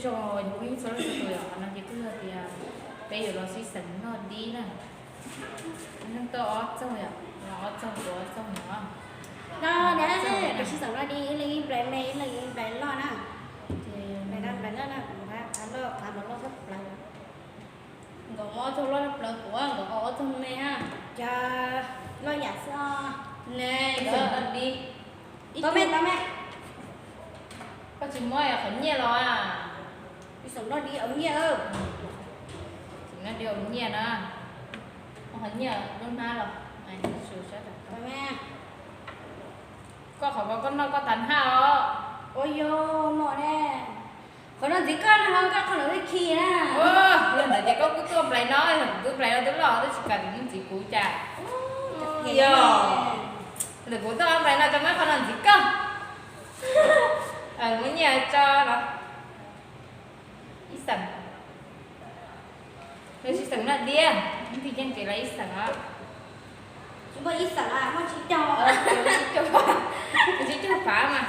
Tso, yus ib txhua leej txhua tus yom, qhov no ces kuj yog tias peb yuav los sib xeem noj dib na. Neeg tuaj ob txoog yom, los ob txoog kuv ob txoog no. No na, peb sib xeem noj dib, ib leeg ib nplais me, ib leeg ib nplais loj na. Nplais loj, nplais loj na, kuv qab loj, qab loj loj tshaj plaws. Nkawd muab ob txoog loj tshaj plaws, kuv nkawd ob txoog me na. Cas loj yam xwb os. Ne, tau me, tau me. Koj tsis muab qhov nyiaj los a? Ib xeem noj dib ua nyiaj. Xeem noj dib ua nyiaj na. Muab qhov nyiaj lub hnab los. Koj qhov ko koj noj koj tas hnab os. Ua yog no ne. Qhov no ntxiv koj no, koj qhov lawv khi na. Yog ntawd ces koj kuj tuaj nplais no, kuv twb nplais no twb loj twb tsis kam tus ntxiv kuv cas. Yog ntawm kuv tuaj nplais no tso, muab qhov no ntxiv koj. Muab nyiaj tso los. Ib xeem. Lawv sib xeem noj dib, ib tug yeej kev lawv ib xeem os. Tsis muaj ib xeem, muaj tsib caug, tsib caug phav mas.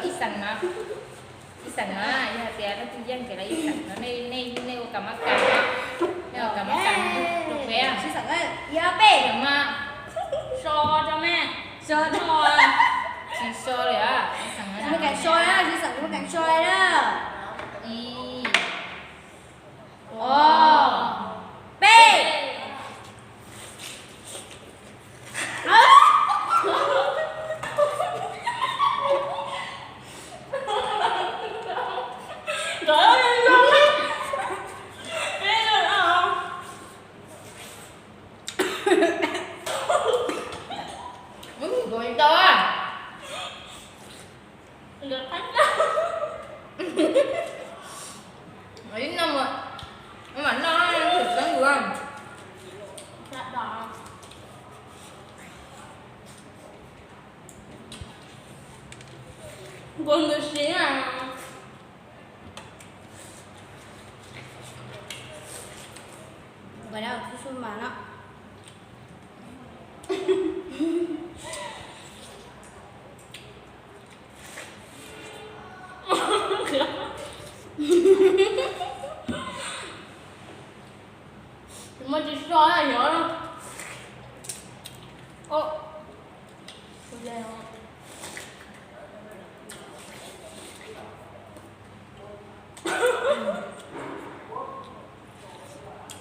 Ib xeem no, ib xeem no, yog hais tias leej twg yeej kev lawv ib xeem no, nej, nej ua kam mab kas, nej ua kam mab kas rau peb. Sib xeem, yog peb mas so rau me, so rau, tsis so li, ib xeem no, so, sib xeem, so na. Ib, ob, peb. Ib no mas, mam noj, nkuas ntawd siv na. Nkawd ua tib su mas no. Muaj tsis so yog.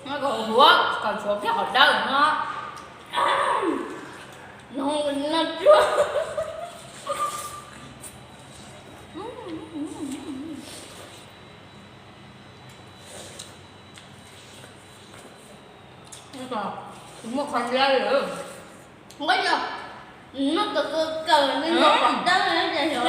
Muab kom huav kom tshuav kiag qhov dawb no. No, no tsuag. Muaj qhov ntawd lawm. Ua yog noj kawg kawg kawg, noj qhov dawb na, cas xyov.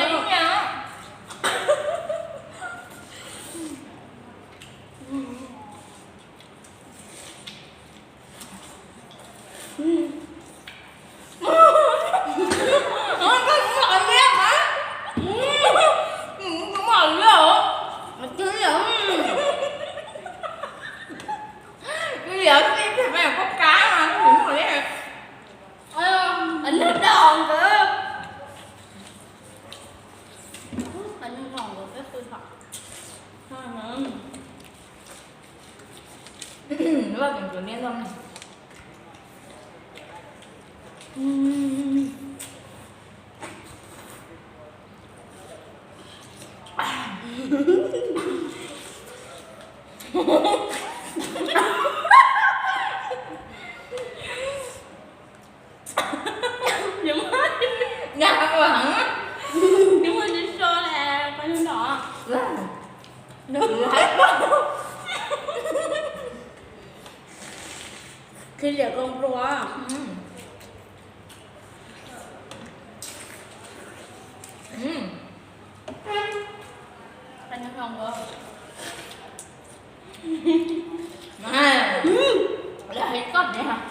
Ua li os, ib pliag peb yuav koj kab mas, ua li. Nws dos nkawd, nws dos nkawd peb qw hom. Loj tus nkawd liab no. Nyob ua heev. Nyob ua tsis so le, pab nyob no. Khi liam koo pluas. Lawv hais koj tias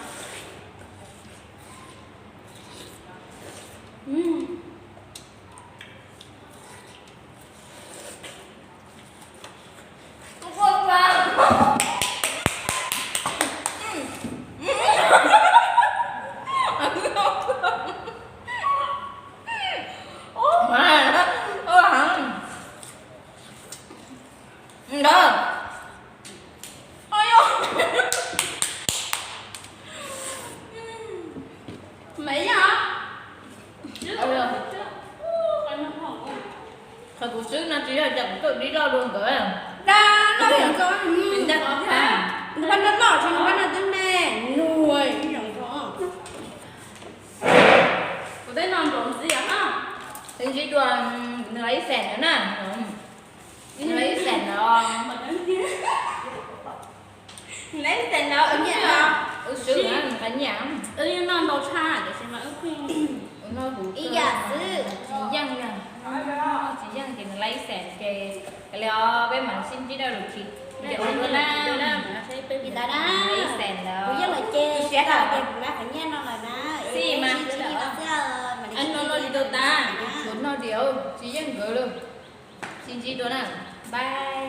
Ntawd. Qhov kuv swb no tsis yog tias kuv tuaj dib loj dua nkawd. Dab no, nws pab no noj tsis, nws pab no twb me nua. Kuv twb noj npaum ntxiv os. Ntsib dua, nws los ib xees ntawd na. Nws los ib xees ntawd. Nws los ib xees ntawd, wb swb nws qhov nyiaj. Wb noj ntau tshaj tiam sis mas wb pheej ib yam xwb, tsis yeej na. Tsis yeej ces nws los ib xees ces li os, peb mam sib ntsib dua lwm chim. Ib xees ntawd. Kuv yeej los ces kuv lab qhov nyiaj no lawm na. Xij mas. Kuv noj li tau tas. Kuv noj diam, tsis yeej nkawd lawm. Sib ntsib dua na. Bye.